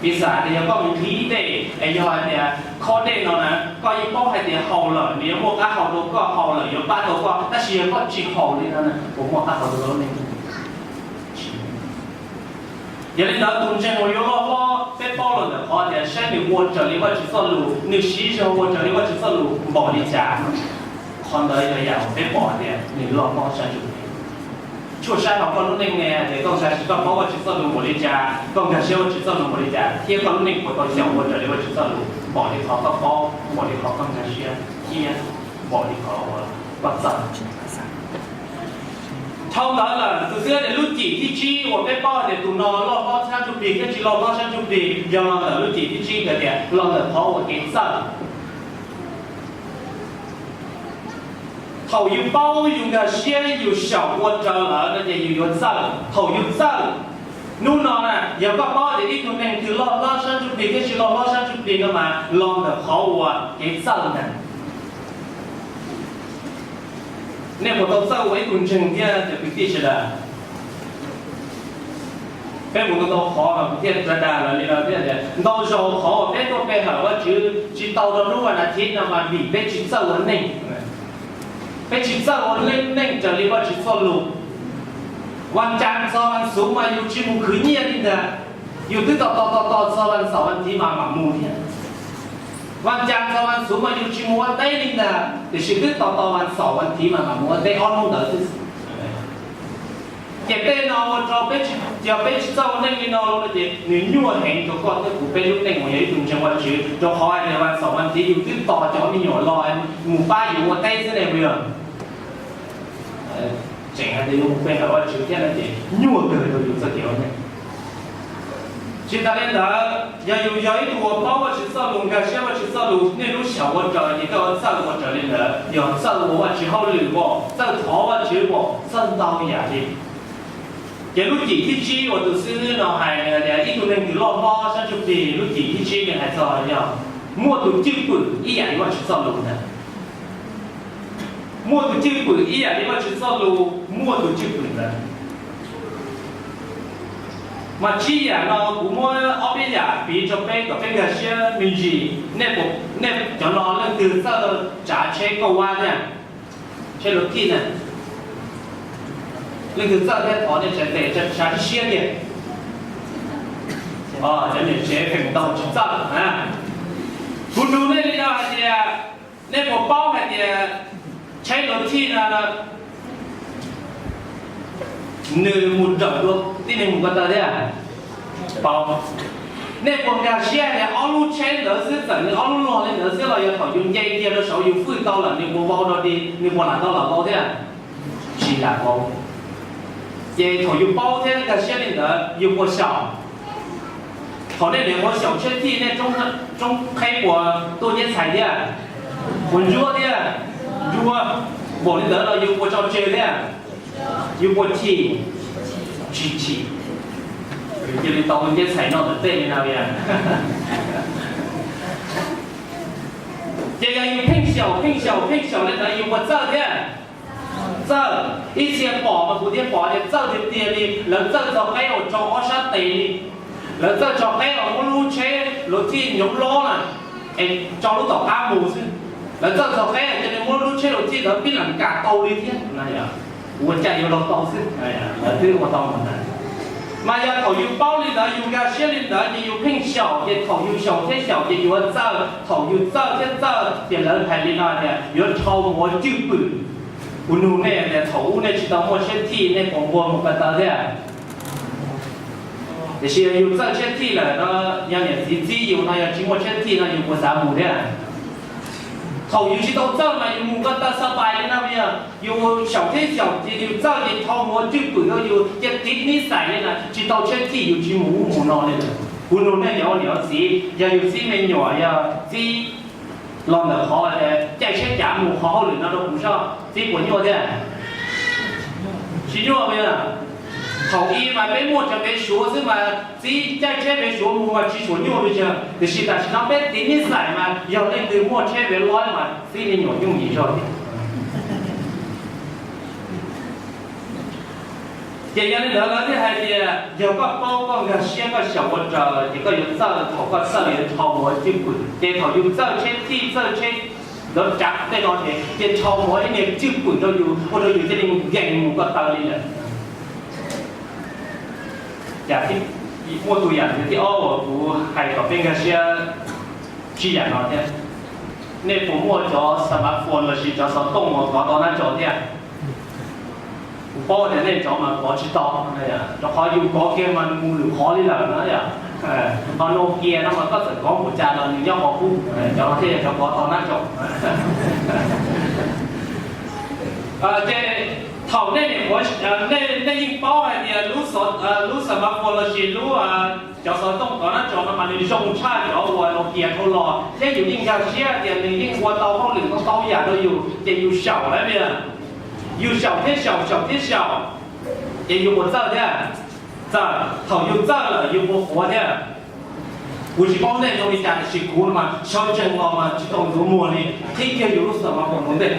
Piv xam tias yog koj mus nqhis dej es yog hais tias khob dej no na, koj yeej paub hais tias haus lawm nws yuav muaj qab hau rau koj, haus lawm yuav pab tau koj, tab sis yog koj tsis haus li no na puas muaj qab hau rau koj lub neej? Yog li ntawd tus ntseeg uas yuav loj hlob peb paub los ntawm qhov tias saib nws ua raws li Vajtswv txoj lus, nws siv zog ua raws li Vajtswv txoj lus npaum li cas, qhov ntawd yog yam uas peb pom tias nws loj hlob sab ntsuj plig. Tsuas saib hauv koj lub neej ne tias koj nkag siab koj paub Vajtswv txoj lus npaum li cas, koj nkag siab Vajtswv txoj lus npaum li cas, thiab koj lub neej puas tau xyaum ua raws li Vajtswv txoj lus npaum li qhov koj paub, npaum li qhov koj nkag siab, thiab npaum li qhov uas koj txawj. Dhau ntawd lawm tus xib hwb tias lub cim thib tsib uas peb paub tias tus no loj hlob sab ntsuj plig thiab tsis loj hlob sab ntsuj plig yog los ntawm lub cim thib tsib ntawd tias los ntawm qhov uas kev txawj. Thaum yus paub yus nkag siab yus xyaum ua raws lawm no ces yus yuav txawj. Thaum yus txawj, hnub no na yog koj paub tias ib tug neeg twg loj hlob sab ntsuj plig thiab tsis loj hlob sab ntsuj plig no mas los ntawm qhov uas kev txawj ntag. Nej puas tau txawj ua ib tug ntseeg thiab cov kwv tij sawv daws? Peb mus ntau ntau qhov mas kuv thiaj dag lawv li no thiab tias ntau zaus qhov uas peb tuaj pe hawm Vajtswv tsis tau rau hnub vas thiv no mas vim peb tsis txawj ua neej. Peb tsis txawj ua neej raws li Vajtswv txoj lus. Vas cas txog vas xuv mas yus tsis mus khwv nyiaj li ntag, yus twb tos tos tos tos txog vas xaum vas thiv mas mam mus thiab. Vas cas txog vas xuv mas yus tsis mus ua teb li ntag, tiam sis twb tos tos vas xaum vas thiv mas mam mus ua teb ob hnub ntawd xwb. Ces tej no ua rau peb tsis, yog peb tsis txawj ua neej li no lawm ces nws nyuaj heev rau koj thiab kuv peb lub neej uas yog ib tug ntseeg Vajtswv, rau qhov hais tias vas xaum vas thiv yus twb tos cov me nyuam los mus pab yus ua teb xwb ne puas yog? Tseem hais tias yuav mus pe hawm Vajtswv thiab no ces nyuaj kawg rau yus txoj kev ua neej. Tsis tas li ntawd, yog yus yog ib tug uas paub Vajtswv txoj lus, nkag siab Vajtswv txoj lus, niaj hnub xyaum ua raws ces koj yuav txawj ua raws li ntawd, yog txawj ua Vajtswv hauj lwm os, txawj thov Vajtswv os, txawj ntau yam li. Ces lub cim thib tsib uas tus xib hwb no hais tias ib tug neeg twg loj hlob sab ntsuj plig, lub cim thib tsib nws hais txog yog muaj tus cwj pwm ib yam li Vajtswv txoj lus ntag. Muaj tus cwj pwm ib yam li Vajtswv txoj lus, muaj tus cwj pwm ntawd. Mas tsib yam no kuv muab ob peb yam piv rau peb kom peb nkag siab me ntsis. Nej, nej cov no leej twg txawj tsav tsheb kauj vab thiab? Tsheb luv thij na, leej twg txawj thiab thov nej tsa tes tsa siab tiag. Cov niam tsev feem ntau tsis txawj. Kuv nug nej li no hais tias, nej puas paub hais tias tsheb luv thij no nws mus nrawm dua tib neeg mus ko taw thiab? Paub. Nej puas nkag siab tias ob lub tsheb ntawd xwb, txawm nws ob lub log li ntawd xwb los yog thaum yus nce kiag rau saud yus fwj tau lawm nws puas vau dog dig, nws puas lam tau lam vau thiab? Tsis lam vau. Ces thaum yus paub thiab nkag siab li ntawd yus puas xyaum? Thaum nej niam qhuav xyaum tsheb thij nej roob qheb puas tuaj nyiaj txhais thiab? Puas ntsuab thiab? Ntsuab. Npaum li ntawd los yus puas tso tseg thiab? Yus puas chim? Tsis chim. Yus cia li tau nyiaj txhais noj ntawm tej li no li. Ces yog yus pheej xyaum pheej xyaum pheej xyaum li ntawd yus puas txawj thiab? Txawj. Ib txhia pom mas kuv thiaj pom tias txawj tiag tiag li, lawv txawj txog qeb uas tso ob sab tes li. Lawv txawj txog qeb uas muab lub tsheb luv thij nyoov lob na, es tso lub tom qab mus xwb. Lawv txawj txog qeb cia li muab lub tsheb luv thij ntawd pib lam kam tau li thiab. Ua cas yuav luag tau xwb, lawv twb ua tau mus ntawd. Mas yog thaum yus paub li ntawd yus nkag siab li ntawd ces yus pheej xyaum, ces thaum yus xyaum thiab xyaum ces yus yuav txawj, thaum yus txawj thiab txawj ces lawv hais li no tias yuav dhau mus ua cwj pwm. Kuv nug nej tias thaum ub nej tsis tau muaj tsheb thij nej puas nquag mus ko taw thiab? Tiam sis yog yus txawj tsheb thij lawm no, yog niam txiv txib yus no yog tsis muaj tsheb thij no yus puas xav mus thiab? Thaum yus tsis tau txawj mas yus mus ko taw xa pais li no, yus xyaum thiab xyaum ces yus txawj ces dhau mus ua cwj pwm rau yus, ces tiv nib xais li na, tsis tau tsheb thij yus tsis mus ub mus no li lawm. Kuv nug nej cov ua niam ua txiv, yog yus txib me nyuam yog txib los ntawm qhov caij tsheb cav mus qhov hauj lwm no rau kuv zoj, txib puas nyuaj thiab? Tsis nyuaj li. Thaum i mas peb muaj cov npe suav xwb mas txib caij tsheb npe suav mus mas tsis tshua nyuaj li cas, tiam sis tam sim no peb tiv nib xais mas yog leej twg muaj tsheb npe loib mas txib me nyuam yooj yim zog li. Ces yog li ntawd lawv thiaj hais tias yog koj paub koj nkag siab koj xyaum ua raws ces koj yuav txawj, thaum koj txawj yuav dhau mus ua cwj pwm. Ces thaum yus txawj tsheb thij txawj tsheb lov tsav tej no ces ces dhau mus ua ib niag cwj pwm rau yus, ua rau yus thiaj li nkees mus ko taw li lawm. Cas muaj tus yam ntawd thib ob uas kuv hais kom peb nkag siab tsib yam no thiab. Nej puas muaj cov smartphone lossis cov xov tooj uas kov tau nab tso thiab? Kuv paub tias nej cov mas kov tsis tau, rau qhov yus kov kiag mas nws mus lwm qhov li lawm na yom. Ho Nokia no mas koj txawm kov npaum cas los nws nyob qhov qub, cov no thiaj yog cov kov tau nab tso. Ces thaum nej, nej yeej paub hais tias lub smartphone lossis lub, cov xov tooj kov nab tso no mas nws zoo tshaj cov uas Nokia dhau los thiab yus yeej nkag siab tias nws yeej ua tau hauj lwm tau tau yam rau yus ces yus xyaum lawm li. Yus xyaum thiab xyaum xyaum thiab xyaum, ces yus puas txawj thiab? Txawj. Thaum yus txawj lawm yus puas qhuav thiab? Kuv tsis paub nej zoo li cas tiam sis kuv mas sawv tsees los mas tsis tau ntxuav muag li, qhib kiag yus lub xeem mas pom mus ntej.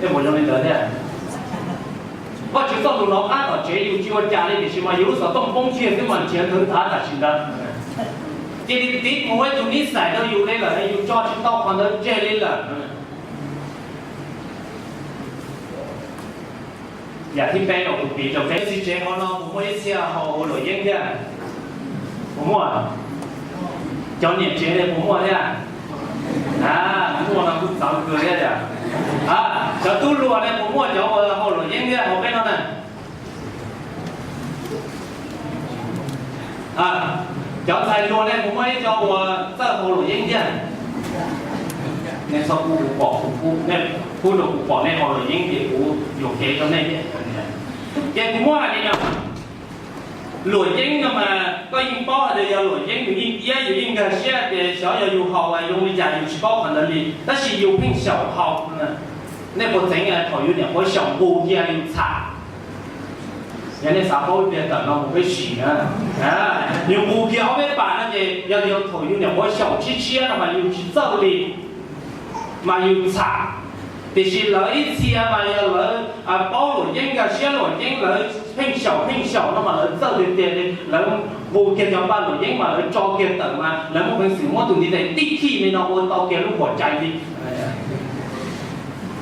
Tej puas zoo li ntawd thiab? Vajtswv txoj lus no qab tom tsev yus tsis ua cas li tiam sis mas yus lub xov tooj poob kiag xwb mas nrhiav nthwv thav tam sim ntawd. Cia li tiv mus ib tug nib xais rau yus li lawm, yus tso tsis tau qhov ntawd tseg li lawm. Yam thib peb los kuv piv rau peb txiv tsev hauv no puas muaj ib txhia haus luam yeeb thiab? Puas muaj? Cov niam tsev ne puas muaj thiab? A, muaj no kuj txawv kawg thiab yom. A, cov tub hluas ne puas muaj cov uas haus luam yeeb thiab hauv peb no na? Cov ntxhais hluas ne puas muaj ib co uas txawj haus luam yeeb thiab? Nej txhob pub kuv pom, kuv pub, nej pub rau kuv pom nej haus luam yeeb ces kuv yuam kev rau nej thiab. Ces kuv muab hais li no, luam yeeb no mas koj yeej paub hais tias yog luam yeeb nws yeej iab, yus yeej nkag siab tias xyov yog yus haus zoo li cas yus tsis paub qhov ntawd li, tab sis yus pheej xyaum haus. Nej puas txeev thaum yus nyuam qhuav xyaum nqus kiag yus txham? Yog nej xav paub ib pliag tawm no mus peb sim na. Yus nqus kiag ob peb pas no ces yog yus thaum yus nyuam qhuav xyaum tshiab tshiab no mas yus tsis txawj li, mas yus txham. Tiam sis lawv ib txhia mas yog lawv paub luam yeeb, nkag siab luam yeeb, lawv pheej xyaum pheej xyaum no mas lawv txawj tiag tiag li, lawv nqus kiag cov npaj luam yeeb mas lawv tso kiag tawm mas lawv muaj peev xwm muab tus ntiv tes tib khij li no ua tau kiag lub huam cai li.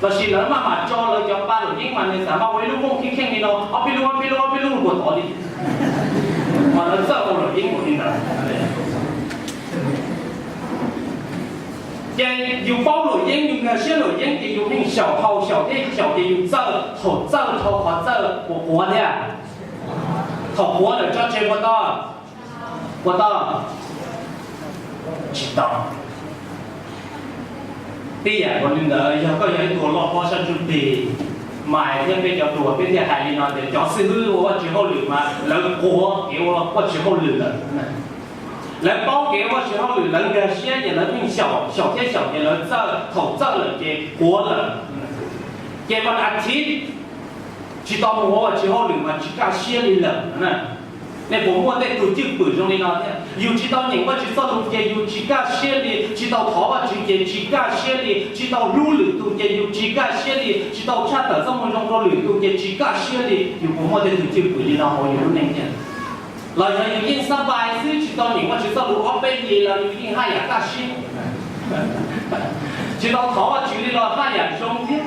Lossis lawv maj mam tso lawv cov npaj luam yeeb mas nws xav maj ua ib lub mooj kheej kheej li no, ob peb lub ob peb lub ob peb lub puag tod li. Mas lawv txawj ua luam yeeb ua li ntawd. Ces yus paub luam yeeb, yus nkag siab luam yeeb ces yus pheej xyaum haus xyaum thiab xyaum ces yus txawj, thaum txawj dhau qhov txawj puas quav thiab? Thaum quav lawm tso tseg puas tau? Puas tau? Tsis tau. Tib yam nkaus li ntawd yog koj yog ib tug loj hlob sab ntsuj plig, mas thiab peb cov hluas peb thiaj hais li no tias cov xib hwb ua Vajtswv hauj lwm mas lawv quav kev ua Vajtswv hauj lwm lawm. Lawv paub kev ua Vajtswv hauj lwm, lawv nkag siab ces lawv pheej xyaum, xyaum thiab xyaum ces lawv txawj, thaum txawj lawm ces quav lawm. Ces vas as thiv tsis tau mus ua Vajtswv hauj lwm mas tsis kaj siab li lawm. Nej puas muaj tej tug cwj pwm zoo li no thiab? Yus tsis tau nyeem Vajtswv txoj lus ces yus tsis kaj siab li, tsis tau thov Vajtswv ces tsis kaj siab li, tsis tau hlub lwm tus ces yus tsis kaj siab li, tsis tau tshaj tawm txoj moo zoo rau lwm tus ces tsis kaj siab li. Yus puas muaj tej tug cwj pwm li no hauv yus lub neej thiab? Los yog yus yeej xab npais xwb, tsis tau nyeem Vajtswv txoj lus ob peb hlis los yus yeej haj yam kaj siab, tsis tau thov Vajtswv li los haj yam zoo thiab,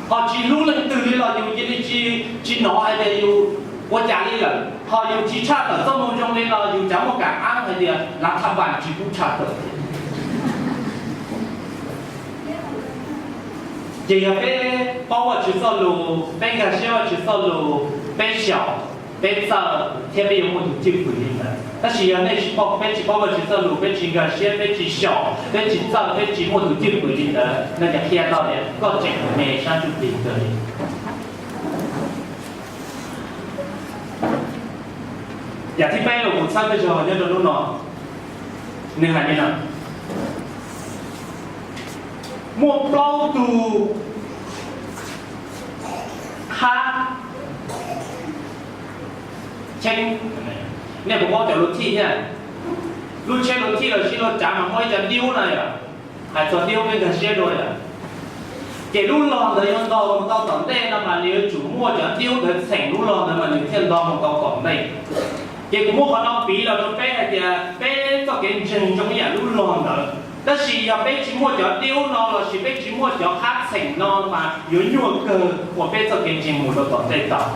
ho tsis hlub leej twg li los yus cia li tsis hnov hais tias yus ua cas li lawm, ho yus tsis tshaj tawm txoj moo zoo li los yus cav muaj kam ab hais tias lav thaj npas tsis pub tshaj tawm. Ces yog peb paub Vajtswv txoj lus, peb nkag siab Vajtswv txoj lus, peb xyaum, peb txawj thiab peb yuav muaj tus cwj pwm li ntawd. Tab sis yog nej tsis paub, peb tsis paub Vajtswv txoj lus, peb tsis nkag siab, peb tsis xyaum, peb tsis txawj, peb tsis muaj tus cwj pwm li ntawd, nej cia qhia tau tias koj tseem me sab ntsuj plig kawg li. Yam thib peb los kuv txhawb peb zog nyob rau hnub no, nws hais li no: muaj plaub tug qhab cheeb. Nej puas paub cov lus thij thiab? Lub tsheb lus thij los sis lus tsav mas muaj ib co diub no yom, hais txog diub peb nkag siab dua yom. Ces lub log ntawd yuav ntog mus tau tom ntej no mas nws yuav tsum muaj cov diub ntawd txheem lub log ntawd mas nws thiaj ntog mus tau tom ntej. Ces kuv muab qhov no piv los rau peb hais tias peb txoj kev ntseeg zoo ib yam lub log ntawd, tab sis yog peb tsis muaj cov diub no lossis peb tsis muaj cov qhab txheem no mas yuav nyuaj kawg uas peb txoj kev ntseeg mus rau tom ntej tau.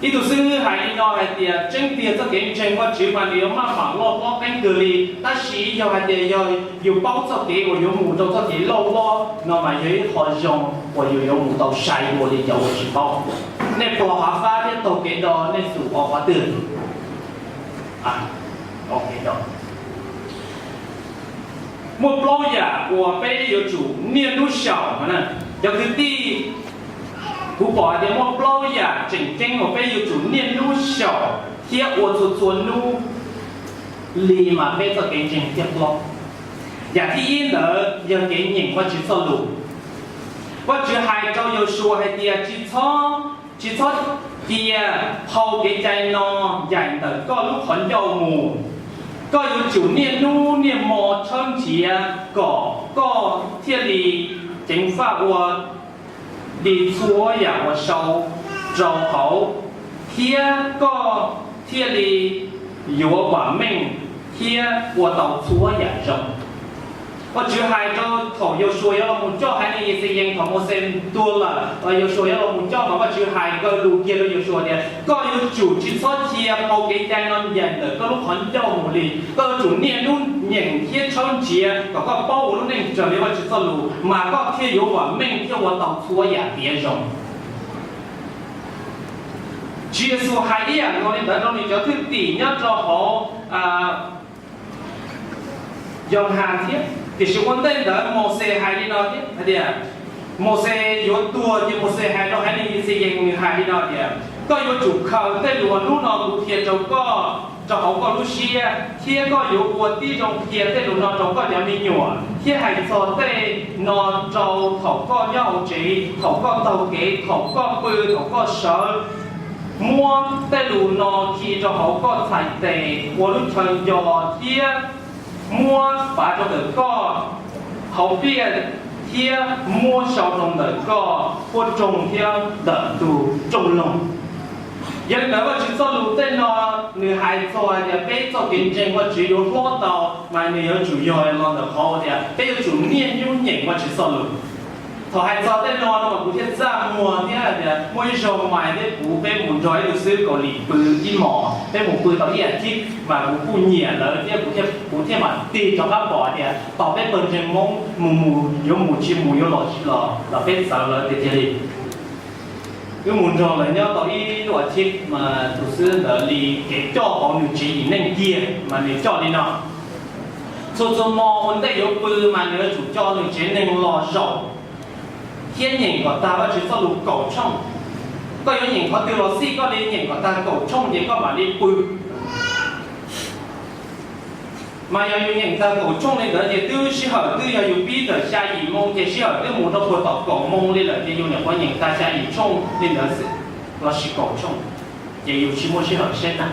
Ib tug xib hwb hais li no hais tias tseeb tiag txoj kev ntseeg Vajtswv mas nws yuav maj mam loj hlob qeeb kawg li, tab sis yog hais tias yog yus paub txoj kev uas yuav mus rau txoj kev loj hlob no mas yog ib qho zoo uas yus yuav mus tau sai dua li cov uas tsis paub. Nej pog hav fab thiab taug kev do nej xum qhov twg? Muaj plaub yam uas peb yuav tsum niaj hnub xyaum. Cov kwv tij, kuv pom hais tias muaj plaub yam tseem ceeb uas peb yuav tsum niaj hnub xyaum thiab ua txhua txhua hnub li mas peb txoj kev ntseeg thiaj hlob. Yam thib ib ntawd yog kev nyeem Vajtswv txoj lus. Vajtswv hais rau Yausuas hais tias tsis txhob, tsis txhob cia phau kev cai no ncaim ntawm koj lub qhov ncauj mus. Koj yuav tsum niaj hnub niaj hmo tshawb nrhiav kom koj thiaj li ceev faj ua li txhua yam uas sau rau hauv, thiab koj thiaj li yuav vam meej thiab ua tau txhua yam zoo. Vajtswv hais rau thaum Yausuas yuav los mus coj haiv neeg Yixayees thaum Mauxes tuag lawm, Yausuas yuav los mus coj mas Vajtswv hais kaw lus kiag rau Yausuas tias koj yuav tsum tsis txhob cia qhau kev cai no ncaim ntawm koj lub qhov ncauj mus li. Koj yuav tsum niaj hnub nyeem thiab tshawb nrhiav kom koj paub ua lub neej raws li Vajtswv txoj lus mas koj thiaj yuav vam meej thiab ua tau txhua yam tiav zoo. Tswv Yexus hais ib yam nkaus li ntawd rau nws cov thwj tim nyob rau hauv Yauhas thiab, tiam sis ua ntej ntawd Mauxes hais li no thiab hais tias, Mauxes yuav tuag ces Mauxes hais rau haiv neeg Yixayees nws hais li no tias, koj yuav tsum khaws tej lus uas hnub no kuv qhia rau koj rau hauv koj lub siab, thiab koj yuav ua tib zoo qhia tej lus no rau koj cov me nyuam, thiab hais txog tej no rau thaum koj nyob hauv tsev, thaum koj taug kev, thaum koj pw, thaum koj sawv. Muab tej lus no khi rau hauv koj txhais tes ua lub chaw nco thiab muab pav rau ntawm koj hauv pliaj thiab muab sau rau ntawm koj huab rooj thiab ntawm tus rooj loog. Yog li ntawd Vajtswv txoj lus tej no nws hais txog hais tias peb txoj kev ntseeg Vajtswv yuav hlob tau mas nws yuav tsum yog los ntawm qhov tias peb yuav tsum niaj hnub nyeem Vajtswv txoj lus. Thaum hais txog tej no no mas kuv thiaj txaj muag thiab hais tias muaj ib zaug mais thiab kuv peb mus nrog ib tug xib hwb Kaus Lim pw ib hmos, peb mus pw tau ib as thiv mas kuv kuj nyiam lawv thiab kuv thiaj mam tig rov qab pom tias tos peb pawg ntseeg Hmoob mus mus yuav mus tsis mus yuav los tsis los los peb txawv lawv tiag tiag li. Wb mus nrog lawv nyob tau ib lub as thiv mas tus xib hwb ntawd li kev coj hauv nws tsev yim neej kiag mas nws coj li no. Txhua txhua hmo ua ntej yuav pw mas nws yuav tsum coj nws tsev neeg los zaum thiab nyeem kom tag Vajtswv txoj lus kaum tshooj. Koj yuav nyeem qhov twg los xij, koj li nyeem kom tag kaum tshooj ces koj mam li pw. Mas yog yus nyeem tag kaum tshooj li ntawd ces twb sij hawm twb yog yus pib tawm xya yim moo ces sij hawm twb mus rau puag tom kaum moo li lawm ces yus nyuam qhuav nyeem tag xya yim tshooj li ntawd xwb, los sis kaum tshooj, ces yus tsis muaj sij hawm seb na.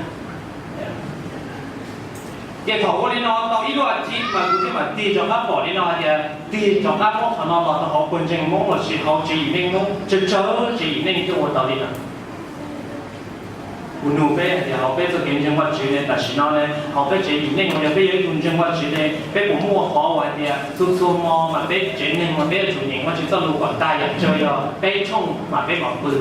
Ces thaum ua li no tau ib lub as thiv mas kuv thiaj mam tig rov qab pom li no hais tias tig rov qab muab qhov no los rau hauv pawg ntseeg Hmoob los sis hauv tsev yim neej Hmoob, tsawg tsawg tsev yim neej thiaj ua tau li no. Kuv nug peb hais tias hauv peb txoj kev ntseeg Vajtswv ne tam sim no ne, hauv peb tsev yim neej uas yog peb yog ib tug ntseeg Vajtswv ne, peb puas muaj qhov uas hais tias txhua txhua hmo mas peb tsev neeg mas peb yuav tsum nyeem Vajtswv txoj lus kom tag yam tsawg yog peb tshooj mas peb mam pw?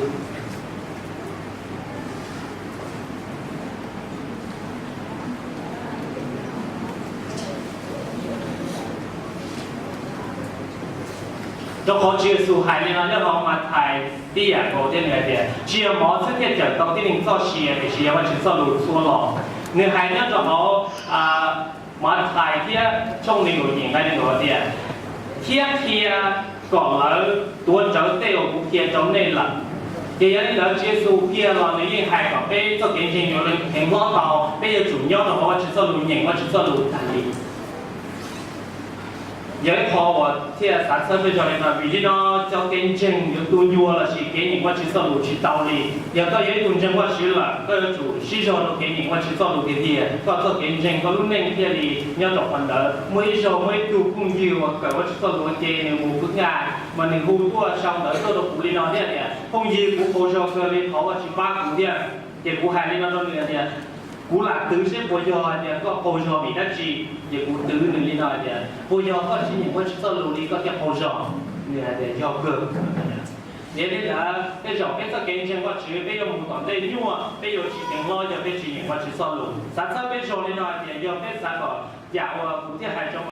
Rau qhov Tswv Yexus hais li no nyob hauv Mathais tib yam nkaus thiab, nws hais tias tsis yog mov xwb thiaj cawm tau tib neeg txoj sia, tiam sis yog Vajtswv txoj lus txhua los. Nws hais nyob rau hauv Mathais thiab tshooj nees nkaum nyeem nqe nees nkaum hais tias, thiab qhia kom lawv tuav rawv tej uas kuv qhia rau nej lawm. Ces yog li ntawd Tswv Yexus kiag los nws yeej hais kom peb txoj kev ntseeg yuav hlob tau, peb yuav tsum nyob rau hauv Vajtswv txoj lus, nyeem Vajtswv txoj lus tag li. Yog ib qho uas thiaj xav txhawb peb zog li no, vim li no cov kev ntseeg yuav tu ncua lossis kev nyeem Vajtswv txoj lus tsis tau li. Yog koj yog ib tug ntseeg Vajtswv lawm, koj yuav tsum sib zog rau kev nyeem Vajtswv txoj lus tiag tiag, koj txoj kev ntseeg, koj lub neej thiaj li nyob rau qhov ntawd. Muaj ib zaug muaj ib tug phooj ywg uas kawm Vajtswv txoj lus ua ke, nws mus kwv yam, mas nws hu tuaj sau ntawv tuaj rau kuv li no thiab tias, phooj ywg, kuv qaug zog kawg li, thov Vajtswv pab kuv thiab. Ces kuv hais li no rau nws tias, kuv lam twv seb puas yog hais tias koj qaug zog vim dab tsi. Ces kuv twv nws li no hais tias, puas yog koj tsis nyeem Vajtswv txoj lus li koj thiaj qaug zog? Nws hais tias yog kawg. Yog li ntawd tej zaum peb txoj kev ntseeg Vajtswv peb yuav mus tom ntej nyuaj, peb yuav tsis ceev hlob yog peb tsis nyeem Vajtswv txoj lus. Xav txhawb peb zog li no hais tias yog peb xav kom yam uas kuv thiaj hais rau